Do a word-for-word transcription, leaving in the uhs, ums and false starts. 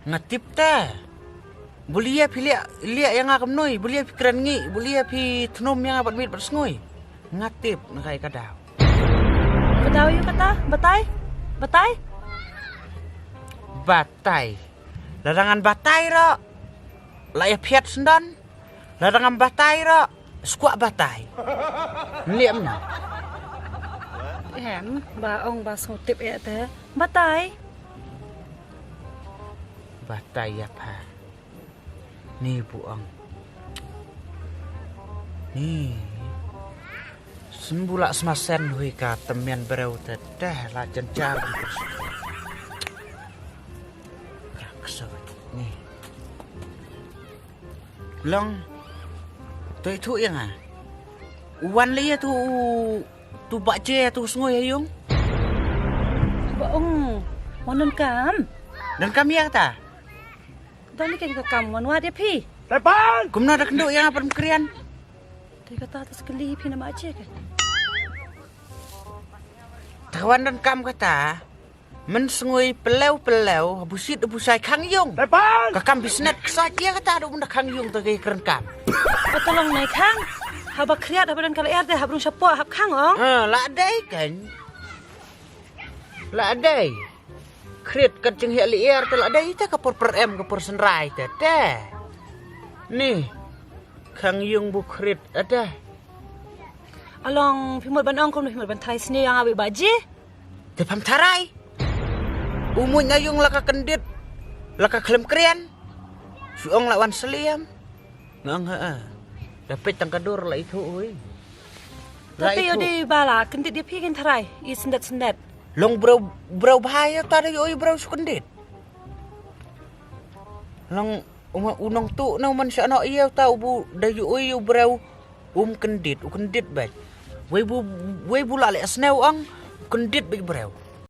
Nga tip te. Bulia phi liak, liak ïa nga kumnoi, bulia phi kren ngi, bulia phi thnum ïa nga bad miet bad sngui. Nga tip na kai ka daw. Ka daw ïa kata, batai, batai. Batai. Lada ngan batai ro. La ïa phiat sendon. Lada ngam batai ro. Skwak batai. Liam na. Em, ba ong ba sngutip ïa te. Batai. Batai ïa pha. Ni bu ong. Ni. Sembulak semasen hui ka temian bereu te dah la jenjar. Raksasa ni. Long. Toi thu ïa nga. Wan le ïa tu tu ba je tu sngoi ha yung. Ba ong. Wan don kam. Don kam ïa ta. Don ni ka kam wan wad ïa phi. Kumno da kynduh ïa nga pyrem krian. Te kata ta skeli phi na ma je ka. Ta wan don kam kata. Men sngui pelew pelew busit busai khang yung. Ka kam bisnet ksa ïa kata da unda khang yung ta ke kren kam. Kata long nai khang. Haba kriat haba don ka lyer de haba rung shapoh hab khang ong. Ha la dei kan. La dei. Kriat kan jing hia lyer te la dei te ka por per em ka por senrai te te. Ni. Khang yung bu kriat ada. Along phi mut ban ong kum phi mut ban tharai sini yang awi baji. Te pham tharai. U muid na yung la ka kyndit. La ka khlem krian. Shu ong la wan sliam. Nga ong ha. Da peit tang ka dur la ithu ui. Tapi yo di bala kyndit di phi kin tharai. I sendet sendet. Long bro bro bha ïa ta da ïohi bro shu kyndit. Long u nongtuh na u man sha noh ïa ta u bu da ïohi u bro. Um kyndit, u kyndit bad. Wei bu wei bu la leh sniew ong kyndit bad breu.